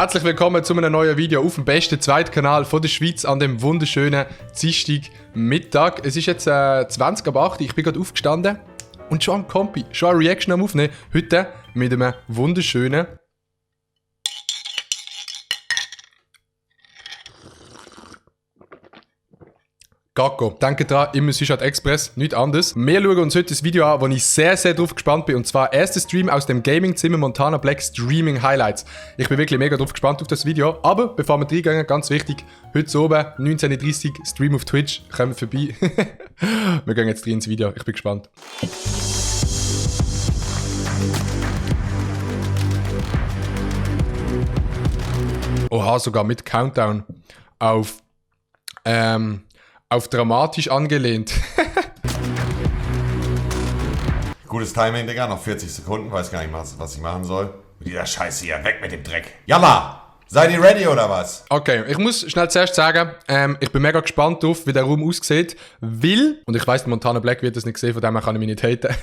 Herzlich willkommen zu einem neuen Video auf dem besten Zweitkanal von der Schweiz an dem wunderschönen Dienstagmittag. Es ist jetzt 20:08 Uhr, ich bin gerade aufgestanden und schon am Kompi, schon eine Reaction am Aufnehmen. Heute mit einem wunderschönen Gacko. Denke dran, immer Südstadt Express, nichts anderes. Wir schauen uns heute das Video an, wo ich sehr drauf gespannt bin. Und zwar erster Stream aus dem Gaming-Zimmer Montana Black Streaming Highlights. Ich bin wirklich mega drauf gespannt auf das Video. Aber bevor wir reingehen, ganz wichtig, heute oben, 19:30 Uhr, Stream auf Twitch, kommt vorbei. Wir gehen jetzt rein ins Video, ich bin gespannt. Oha, sogar mit Countdown auf dramatisch angelehnt. Gutes Timing, Digga. Noch 40 Sekunden. Weiß gar nicht, was ich machen soll. Mit dieser Scheiße hier. Weg mit dem Dreck. Jalla! Seid ihr ready oder was? Okay, ich muss schnell zuerst sagen, ich bin mega gespannt drauf, wie der Raum aussieht, weil, und ich weiss, Montana Black wird das nicht sehen, von dem her kann ich mich nicht haten.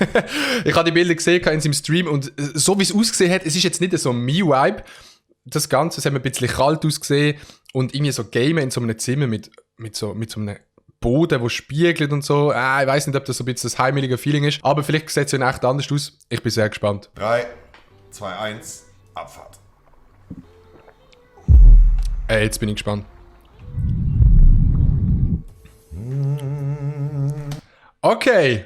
Ich habe die Bilder gesehen in seinem Stream und so wie es ausgesehen hat, es ist jetzt nicht so mein Vibe. Das Ganze, es hat mir ein bisschen kalt ausgesehen und irgendwie so Gamen in so einem Zimmer mit so einem Boden, der spiegelt und so. Ich weiß nicht, ob das so ein bisschen das heimelige Feeling ist, aber vielleicht sieht es ja echt anders aus. Ich bin sehr gespannt. 3, 2, 1, Abfahrt. Jetzt bin ich gespannt. Okay.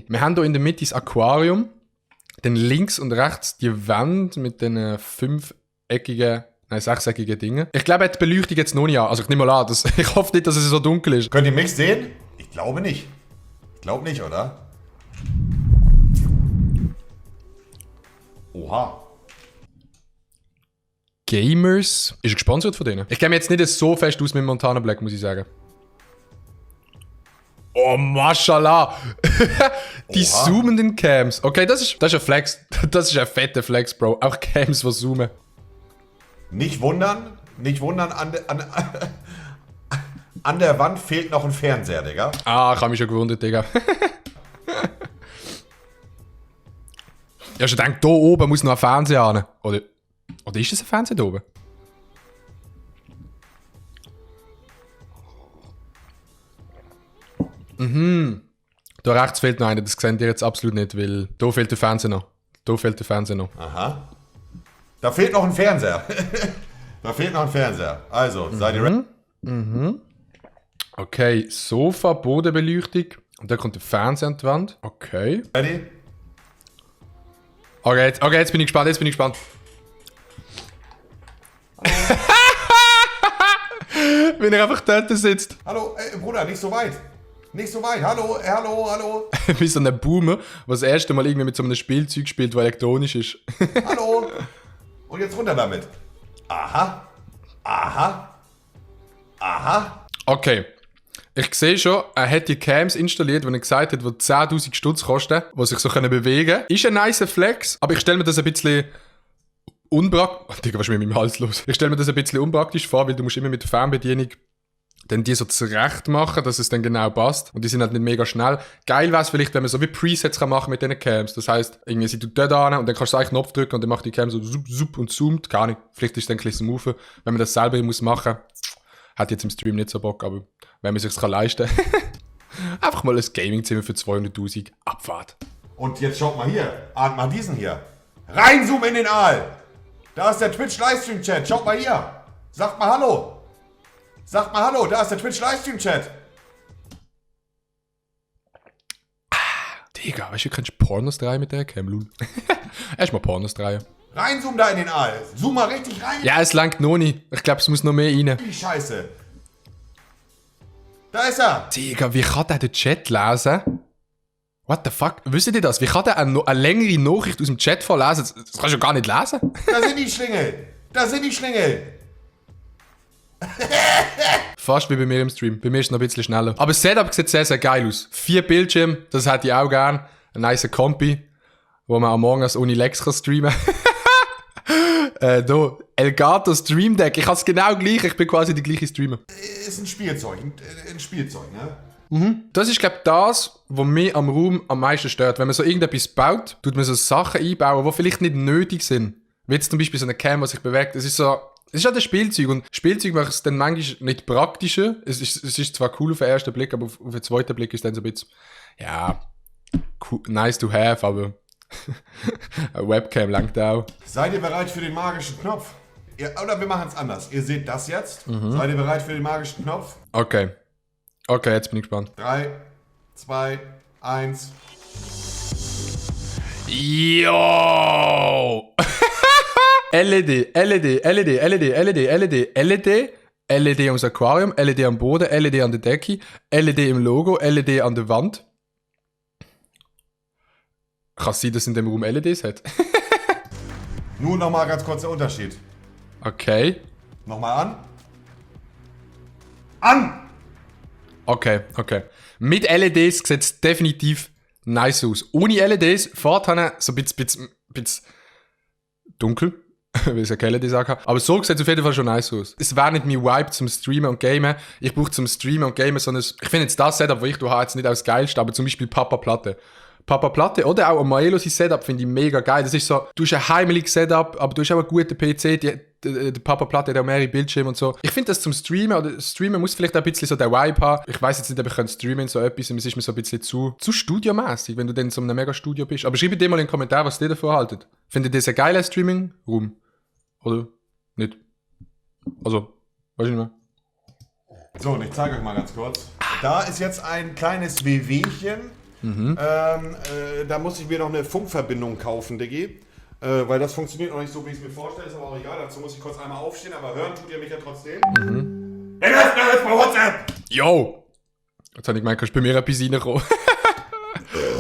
Wir haben hier in der Mitte das Aquarium. Dann links und rechts die Wand mit den sechseckigen Dingen. Ich glaube, er hat die Beleuchtung jetzt noch nicht an. Also ich nehme mal an, ich hoffe nicht, dass es so dunkel ist. Könnt ihr mich sehen? Ich glaube nicht. Ich glaube nicht, oder? Oha. Gamers. Ist er gesponsert von denen? Ich kenne mich jetzt nicht so fest aus mit Montana Black, muss ich sagen. Oh, Mashallah. Die Oha. zoomenden Cams. Okay, das ist ein Flex. Das ist ein fetter Flex, Bro. Auch Cams, die zoomen. Nicht wundern, an der Wand fehlt noch ein Fernseher, Digga. Ich habe mich schon gewundert, Digga. Ich habe schon gedacht, hier oben muss noch ein Fernseher an. Oder ist das ein Fernseher da oben? Da rechts fehlt noch einer, das seht ihr jetzt absolut nicht, weil da fehlt der Fernseher noch. Aha. Da fehlt noch ein Fernseher. Also, seid ihr ready? Okay, Sofa, Bodenbeleuchtung. Und dann kommt der Fernseher an die Wand. Okay. Ready? Okay, jetzt bin ich gespannt. Wenn er einfach dort sitzt. Hallo, Bruder, nicht so weit. Hallo. Wie so ein Boomer, der das erste Mal irgendwie mit so einem Spielzeug spielt, das elektronisch ist. Hallo. Und jetzt runter damit. Aha. Okay. Ich sehe schon, er hat die Cams installiert, die er gesagt hat, die 10.000 Stutz kosten, die sich so bewegen können. Ist ein nicer Flex, aber ich stelle mir das ein bisschen unpraktisch... Digga, was ist mit meinem Hals los? Ich stelle mir das ein bisschen unpraktisch vor, weil du musst immer mit der Fernbedienung dann die so zurecht machen, dass es dann genau passt. Und die sind halt nicht mega schnell. Geil wäre es vielleicht, wenn man so wie Presets kann machen mit diesen Cams. Das heisst, irgendwie sie tut dort an und dann kannst du einen Knopf drücken und dann macht die Cam so zup und zoomt. Gar nicht. Vielleicht ist es dann ein bisschen smoother. Wenn man das selber muss machen, hat jetzt im Stream nicht so Bock, aber wenn man sich's leisten kann. Einfach mal ein Gaming-Zimmer für 200.000 Abfahrt. Und jetzt schaut mal hier. Ahnt mal diesen hier. Reinzoomen in den Aal. Da ist der Twitch-Livestream-Chat. Schaut mal hier. Sagt mal Hallo. Da ist der Twitch-Livestream-Chat. Digga, weißt du, du kannst Pornos drehen mit der Cam, Lul. Erstmal Pornos drehen. Reinzoom da in den Aal. Zoom mal richtig rein. Ja, es langt noch nicht. Ich glaube, es muss noch mehr rein. Die Scheiße. Da ist er. Digga, wie kann der den Chat lesen? What the fuck? Wisst ihr das? Wie kann der eine längere Nachricht aus dem Chat vorlesen? Das kannst du gar nicht lesen. Da sind die Schlingel. Fast wie bei mir im Stream. Bei mir ist es noch ein bisschen schneller. Aber das Setup sieht sehr geil aus. 4 Bildschirme, das hätte ich auch gern. Ein nicer Kompi, wo man am Morgen als ohne Lex kann streamen kann. Hier, Elgato Stream Deck. Ich habe es genau gleich. Ich bin quasi der gleiche Streamer. Ist ein Spielzeug, ne? Das ist, glaube ich, das, was mich am Raum am meisten stört. Wenn man so irgendetwas baut, tut man so Sachen einbauen, die vielleicht nicht nötig sind. Wie jetzt zum Beispiel so eine Cam, die sich bewegt. Es ist halt ein Spielzeug. Und Spielzeug macht es dann manchmal nicht praktischer. Es ist zwar cool auf den ersten Blick, aber auf den zweiten Blick ist es dann so ein bisschen, ja, cool, nice to have, aber eine Webcam langt auch. Seid ihr bereit für den magischen Knopf? Oder wir machen es anders. Ihr seht das jetzt. Seid ihr bereit für den magischen Knopf? Okay. Okay, jetzt bin ich gespannt. 3, 2, 1. Yo! LED, LED, LED, LED, LED, LED, LED, LED ums Aquarium, LED am Boden, LED an der Decke, LED im Logo, LED an der Wand. Kann es sein, dass es in dem Raum LEDs hat? Nun nochmal ganz kurz der Unterschied. Okay. Nochmal an. An! Okay, okay. Mit LEDs sieht es definitiv nice aus. Ohne LEDs fährt so ein bisschen dunkel, weil ich ja keine LED sagen kann. Aber so sieht es auf jeden Fall schon nice aus. Es wäre nicht mein Vibe zum Streamen und Gamen. Ich brauche zum Streamen und Gamen so ein... Ich finde jetzt das Setup, das ich habe, jetzt nicht als geilste, aber zum Beispiel Papa Platte. Papa Platte oder auch Maelo sein Setup finde ich mega geil. Das ist so, du hast ein heimeliges Setup, aber du hast auch einen guten PC, der Papa Platte hat auch mehrere Bildschirme und so. Ich finde das zum Streamen, oder Streamen muss vielleicht auch ein bisschen so den Vibe haben. Ich weiss jetzt nicht, ob ich streamen so etwas, es ist mir so ein bisschen zu studiomäßig, wenn du dann in so einem Mega-Studio bist. Aber schreibt dir mal in den Kommentaren, was ihr davon haltet. Findet ihr das ein geiler Streaming-Room? Oder nicht? Also, weiß ich nicht mehr. So, und ich zeige euch mal ganz kurz. Da ist jetzt ein kleines Wehwehchen. Da muss ich mir noch eine Funkverbindung kaufen, Diggi. Weil das funktioniert noch nicht so, wie ich es mir vorstelle. Ist aber auch egal. Dazu muss ich kurz einmal aufstehen. Aber hören tut ihr mich ja trotzdem. Hey, das ist bei WhatsApp! Yo! Jetzt habe ich gemeint, kannst du bei mir etwas reinkommen.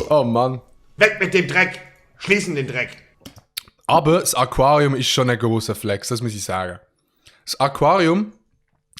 Oh Mann. Weg mit dem Dreck! Schließen den Dreck! Aber das Aquarium ist schon ein grosser Flex, das muss ich sagen. Das Aquarium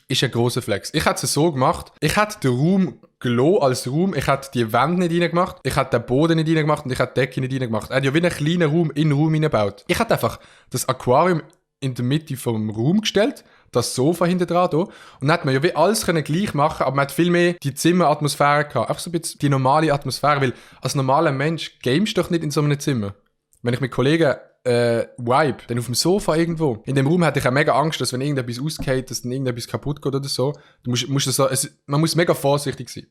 ist ein grosser Flex. Ich hätte es so gemacht, ich hätte den Raum gelassen als Raum, ich hätte die Wände nicht reingemacht, ich hätte den Boden nicht reingemacht und ich hätte die Decke nicht reingemacht. Er hat ja wie einen kleinen Raum in den Raum reingebaut. Ich hätte einfach das Aquarium in der Mitte vom Raum gestellt, das Sofa hinten dran da, und dann hätte man ja wie alles können gleich machen, aber man hat viel mehr die Zimmeratmosphäre gehabt. Einfach so ein bisschen die normale Atmosphäre, weil als normaler Mensch gamest du doch nicht in so einem Zimmer. Wenn ich mit Kollegen Vibe, dann auf dem Sofa irgendwo. In dem Raum hatte ich auch mega Angst, dass wenn irgendetwas ausgeht, dass dann irgendetwas kaputt geht oder so. Man muss mega vorsichtig sein.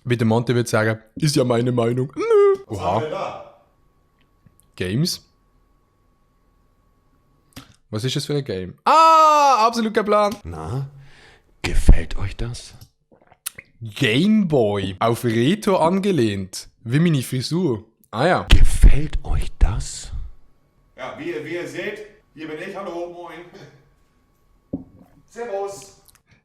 Wie der Monte würde sagen, ist ja meine Meinung. Nö. Was haben wir da? Games? Was ist das für ein Game? Ah, absolut kein Plan. Na, gefällt euch das? Gameboy. Auf Retro angelehnt. Wie meine Frisur. Ah ja. Gefällt euch das? Ja, wie ihr seht, hier bin ich. Hallo, moin. Servus.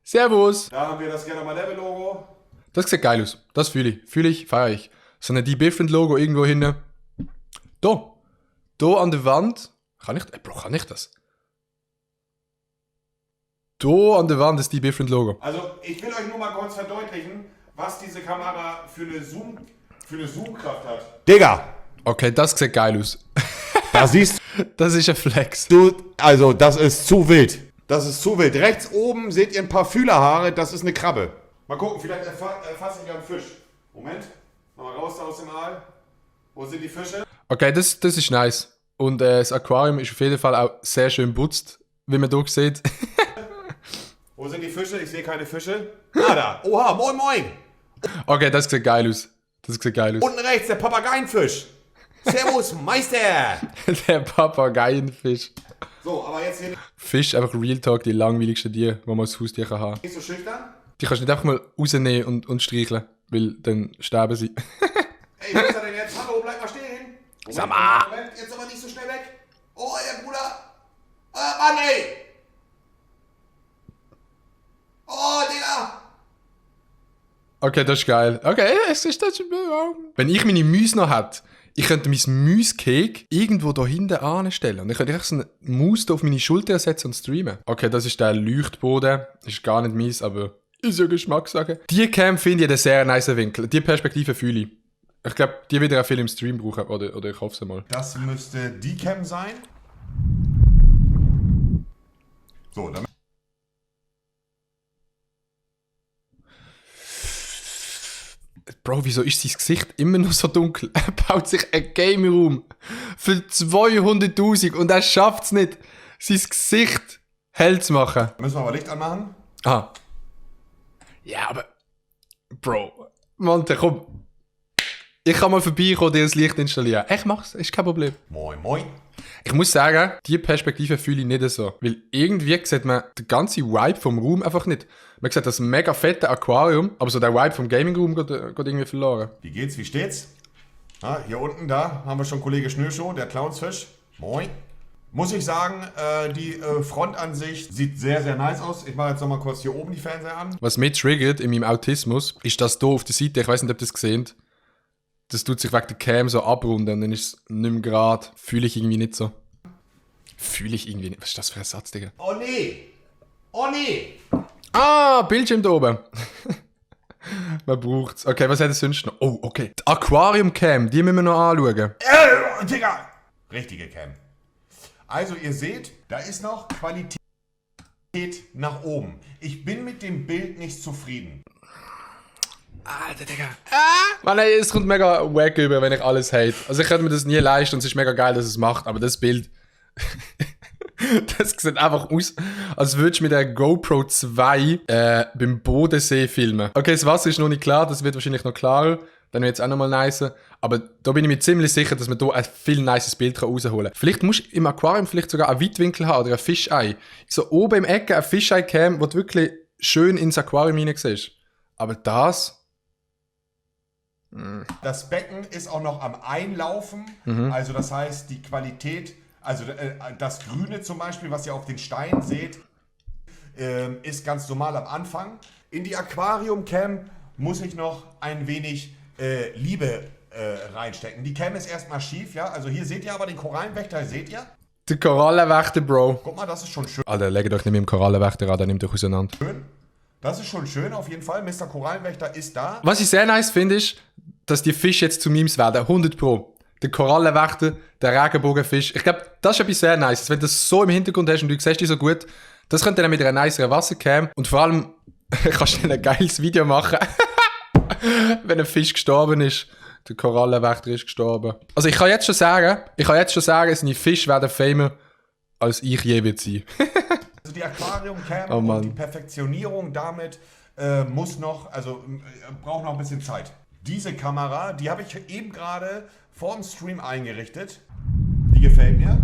Servus. Da haben wir das Gerne mal Level-Logo. Das sieht geil aus. Das fühle ich, feiere ich. So ein Deep Different Logo irgendwo hinten. Da an der Wand. Kann ich das? Da an der Wand ist Deep Different Logo. Also, ich will euch nur mal kurz verdeutlichen, was diese Kamera für eine Zoomkraft hat. Digga! Okay, das sieht geil aus. Da siehst Das ist ein Flex. du, also das ist zu wild. Das ist zu wild. Rechts oben seht ihr ein paar Fühlerhaare, das ist eine Krabbe. Mal gucken, vielleicht erfasse ich einen Fisch. Moment, mal raus da aus dem Aal. Wo sind die Fische? Okay, das ist nice. Und das Aquarium ist auf jeden Fall auch sehr schön putzt, wie man hier sieht. Wo sind die Fische? Ich sehe keine Fische. Ah, da. Oha, moin moin. Okay, das sieht geil aus. Unten rechts, der Papageienfisch. Servus, Meister. Der Papageienfisch. So, aber jetzt hier Fisch, einfach Real Talk, die langweiligsten Tiere, die man als Haustier kann haben. nicht so schüchtern. Die kannst du nicht einfach mal rausnehmen und streicheln, weil dann sterben sie. Ey, wo ist er denn jetzt? Hallo, bleib mal stehen. Sag mal. Moment, jetzt aber nicht so schnell weg. Oh, ihr Bruder. Mann, ey. Oh, Digga. Okay, das ist geil. Okay, es ist das. Wenn ich meine Mäuse noch hätte, ich könnte mein Mäuskek irgendwo da hinten anstellen. Und ich könnte einfach so eine Maus da auf meine Schulter setzen und streamen. Okay, das ist der Leuchtboden. Ist gar nicht meins, aber ist ja Geschmackssache. Die Cam finde ich einen sehr nice Winkel. Die Perspektive fühle ich. Ich glaube, die wird auch viel im Stream brauchen. Oder ich hoffe es mal. Das müsste die Cam sein. So, dann. Bro, wieso ist sein Gesicht immer noch so dunkel? Er baut sich einen Gaming-Room für 200'000 und er schafft es nicht, sein Gesicht hell zu machen. Müssen wir aber Licht anmachen? Ah. Ja, aber... Bro, Monte, komm. Ich kann mal vorbeikommen, dir das Licht installieren. Ich mach's, ist kein Problem. Moin, moin. Ich muss sagen, diese Perspektive fühle ich nicht so. Weil irgendwie sieht man den ganzen Vibe vom Raum einfach nicht. Man sieht das mega fette Aquarium, aber so der Vibe vom Gaming-Room geht irgendwie verloren. Wie geht's, wie steht's? Ah, hier unten, da haben wir schon Kollege Schnürschuh, der Clownsfisch. Moin. Muss ich sagen, die Frontansicht sieht sehr, sehr nice aus. Ich mache jetzt nochmal kurz hier oben die Fernseher an. Was mich triggert in meinem Autismus, ist das hier auf der Seite, ich weiß nicht, ob ihr das gesehen. Das tut sich wegen der Cam so abrunden und dann ist es nicht mehr gerade. Fühle ich irgendwie nicht so. Fühle ich irgendwie nicht. Was ist das für ein Satz, Digga? Oh nee! Oh nee! Ah, Bildschirm da oben. Man braucht's. Okay, was hat es sonst noch? Oh, okay. Die Aquarium-Cam, die müssen wir noch anschauen. Digga! Richtige Cam. Also ihr seht, da ist noch Qualität nach oben. Ich bin mit dem Bild nicht zufrieden. Alter, Digga. Mann, ey, es kommt mega wack über, wenn ich alles hate. Also ich könnte mir das nie leisten und es ist mega geil, dass es macht, aber das Bild... das sieht einfach aus, als würdest du mit der GoPro 2 beim Bodensee filmen. Okay, das Wasser ist noch nicht klar, das wird wahrscheinlich noch klarer. Dann wird es auch nochmal nicer. Aber da bin ich mir ziemlich sicher, dass man hier ein viel nices Bild rausholen kann. Vielleicht musst du im Aquarium vielleicht sogar einen Weitwinkel haben oder ein Fischei. So oben im Ecke ein Fischei-Cam, wo du wirklich schön ins Aquarium hinein siehst. Aber das... Das Becken ist auch noch am Einlaufen. Also das heißt, die Qualität, also das Grüne zum Beispiel, was ihr auf den Steinen seht, ist ganz normal am Anfang. In die Aquarium-Cam muss ich noch ein wenig Liebe reinstecken. Die Cam ist erstmal schief, ja. Also hier seht ihr aber den Korallenwächter, seht ihr? Der Korallenwächter, Bro. Guck mal, das ist schon schön. Alter, legt euch nicht mit dem Korallenwächter an, der nimmt euch auseinander. Das ist schon schön auf jeden Fall. Mr. Korallenwächter ist da. Was ich sehr nice finde, ist, dass die Fische jetzt zu Memes werden. 100 Pro. Der Korallenwächter, der Regenbogenfisch. Ich glaube, das ist etwas sehr nice. Wenn du das so im Hintergrund hast und du siehst die so gut, das könnte dann mit einer niceren Wassercam und vor allem kannst du ein geiles Video machen, wenn ein Fisch gestorben ist. Der Korallenwächter ist gestorben. Also ich kann jetzt schon sagen, seine Fische werden famer, als ich je wird sein. Also die Aquarium-Cam und die Perfektionierung damit braucht noch ein bisschen Zeit. Diese Kamera, die habe ich eben gerade vor dem Stream eingerichtet. Die gefällt mir.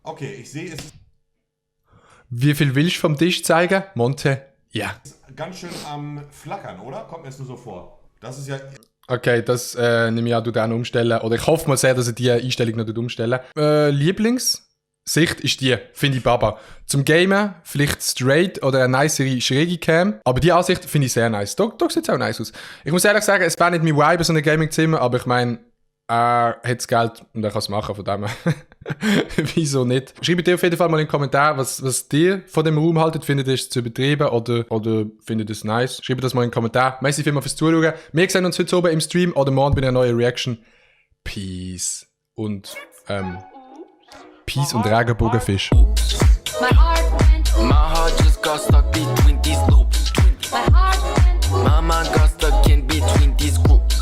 Okay, ich sehe, es ist Wie viel willst du vom Tisch zeigen? Monte? Ja. ganz schön am Flackern, oder? Kommt mir das nur so vor. Das ist ja... Okay, das nehme ich an, du dann umstellen. Oder ich hoffe mal sehr, dass er die Einstellung noch umstellen. Lieblingssicht ist die, finde ich Baba. Zum Gamen vielleicht straight oder eine nicere schräge Cam. Aber die Ansicht finde ich sehr nice. Da sieht es auch nice aus. Ich muss ehrlich sagen, es wäre nicht mein Vibe, so ein Gaming-Zimmer, aber ich meine, er hat das Geld und er kann es machen, von dem her. Wieso nicht? Schreibt dir auf jeden Fall mal in den Kommentaren, was dir von dem Raum haltet. Findet ihr es zu übertrieben oder findet ihr es nice? Schreibt das mal in den Kommentaren. Merci vielmals fürs Zuschauen. Wir sehen uns heute oben im Stream oder morgen bei einer neuen Reaction. Peace und Regenbogenfisch. My heart just got stuck between these